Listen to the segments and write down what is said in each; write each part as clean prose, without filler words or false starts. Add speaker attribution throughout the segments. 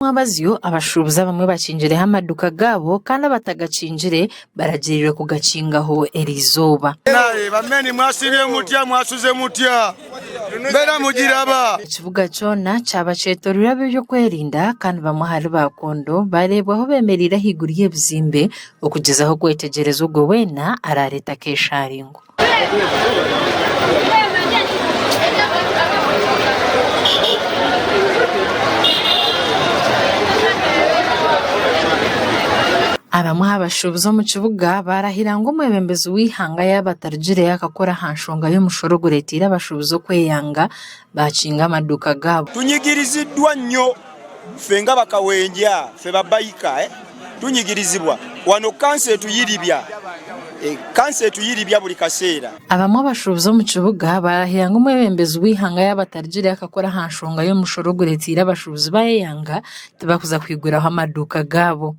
Speaker 1: Omwabazyo, abashuubuzi abamwe bakingireho amaduuka gaabo kandi abatagakingire baragiriirwe kugakingaho eriizooba.
Speaker 2: Naye bameni mwasibye mutya mwasuze mutya mbeera mugiraba.
Speaker 1: Ekibuga kyona kyaba kyetoreirwe ab'ebyokwerinda kandi bamwe ahari ba kondo bareebwaho bemereire ahaiguru y'ebizimbe okugyezaho kwetegyereza ogwe weena arareete akesharingo. Abamwe aha bashuubuzi omu kibuga baarahira ngu omwebembezi w'eihanga yaaba atarugireyo akakora aha nshonga y'omushoro ogureeteire abashuubuzi okweyanga baakinga amaduuka gaabo.
Speaker 2: Tunyigiriziddwa nnyo ffe nga bakawenja, ffe ba biker. Tunyigirizibwa wano kanso etuyiribya, kanso etuyiribya buli kaseera.
Speaker 1: Abamwe abashuubuzi omu kibuga barahira ngu omwebembezi w'eihanga yaaba atarugireyo akakora aha nshonga y'omushoro ogureeteire abashuubuzi bayeyanga tibakuza kwiguraho amaduuka gaabo.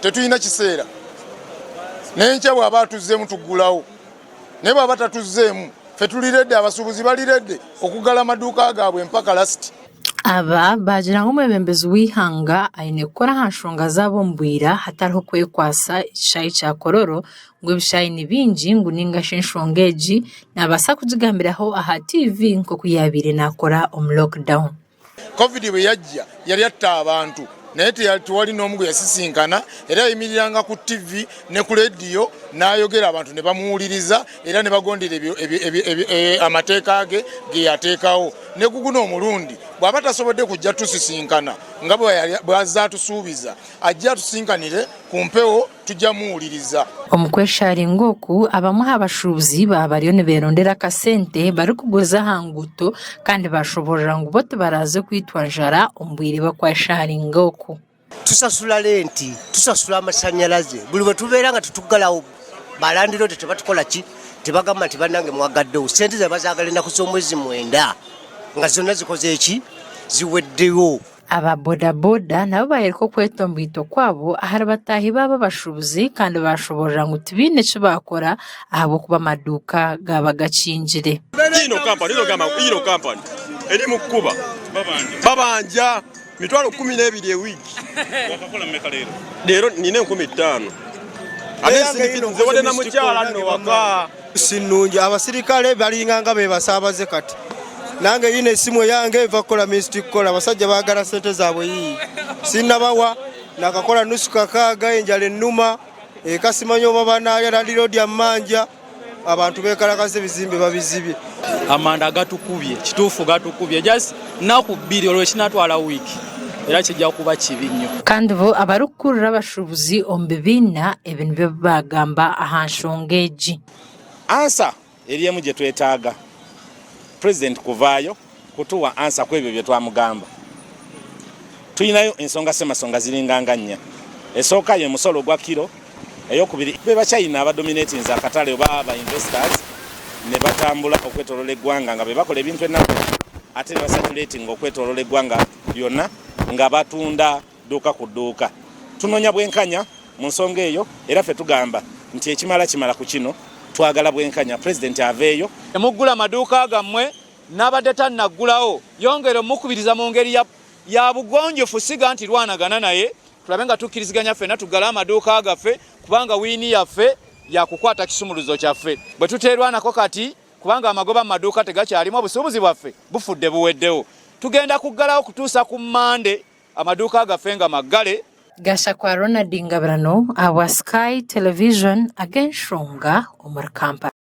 Speaker 3: Tetulina kiseera n'enkya bw'aba atuzzeemu tuggulawo naye bw'aba tatuzzeemu ffe tuli ready, abasuubuzi bali ready okuggala amaduuka gaabwe mpaka lasiti.
Speaker 1: Aba baagira ngu omwebembezi w'eihanga aine kukora aha nshonga zaabo omu bwira hatariho kwekwatsa ekishaayi kya Kololo ngu ebishaayi ni bingi ngu ninga shi enshonga egi naabaasa kugigambiraho aha tiivi nk'oku yaabaire naakora omu lockdown.
Speaker 3: Covid bwe yajja yali atta abantu naye tewali n'omu gwe yasisinkana era yayimiriranga ku ttivi ne ku leediyo n'ayogera abantu ne bamuwuliriza era ne bagondera amateeka ge ge yateekawo. Ne ku guno omulundi bw'aba tasobodde kujja tusisinkana nga bw'azze atusuubiza, ajje atusinkanire ku mpewo tujja muwuliriza.
Speaker 1: Omu kwesharinga oku, abamwe aha bashuubuzi baaba bariyo niberondera akasente barikuguza aha nguuto kandi bashoborora ngu bo tibaraaze kwitwa njara omu bwire bw'okwesharinga oku.
Speaker 4: Tusasula renti, tusasula amashanyarazi, buri bwetubeera nga tituggalawo ba landiroodi tebatukola ki, tebagamba nti bannange mwagaddewo, sente zaabwe bazaagala ennaku z'omwezi mwenda nga zonna zikoze ki, ziweddeyo.
Speaker 1: Aba bodaboda nabo bayoreka okwetomboita okwabo ahari bataahi baabo abashuubuzi kandi bashoboorora ngu tibaine eki baakora ahabw'okuba amaduuka gaaba gakingire.
Speaker 2: Ino kampani ino gamba ino kampani eri mu kukuba babanja 120,000 ewiiki. Leero nina 5,000 ate nze wadde na mukyala nno waka.
Speaker 5: Si nnungi abasirikale balinga nga bebasaabaze kati nange yino esimu eyange eva kukola minisiti kukola abasajja baagala sente zaabwe yiyi sinnabawa nakakola nusu kakaaga enjala ennuma eka simanyi oba banaalya landiroodi ammanja abantu bekalakaza ebizimbe babizibye.
Speaker 6: Amanda gatukubye kituufu gatukubye just nnaku bbiri olwo ekinatwala wiiki era kijja kuba kibi nnyo.
Speaker 1: Kandi bo abarikukurira abashuubuzi omu bibiina ebi nibyo baagamba aha nshonga egi.
Speaker 7: Ansa eri emu gye twetaaga, Pulezidenti kuvaayo kutuwa ansa ku ebyo bye twamugamba. Tulinayo ensonga ssemasonga ziringa nga nnya. Esooka ye musolo ogwa kiro, eyokubiri be Bachina abadominatinze akatale oba ba investors ne batambula okwetoloola eggwanga nga be bakola ebintu ennaku ate ne basatulatinga okwetoloola eggwanga lyonna nga batunda dduuka ku dduuka. Tunoonya bwenkanya mu nsonga eyo era ffe tugamba nti ekimala kimala ku kino, twagala bwenkanya, Pulezidenti aveeyo.
Speaker 6: Temuggula maduuka gammwe, n'abadde tannaggulawo yongera omukubiriza mu ngeri ya bugonjufu, siga nti lwanagana naye, tulabe nga tukkiriziganya ffenna tuggale amaduuka gaffe kubanga wiini yaffe yakukwata kisumuluzo kyaffe. Bwe tuteerwanako kati kubanga amagoba mu maduuka tegakyalimu, obusuubuzi bwaffe bufudde buweddewo. Tugenda kuggalawo kutuusa ku Mmande amaduuka gaffe nga maggale.
Speaker 1: Gashakwa Ronald Ngabirano ahabwa Sky Television ag'enshonga omuri Kampala.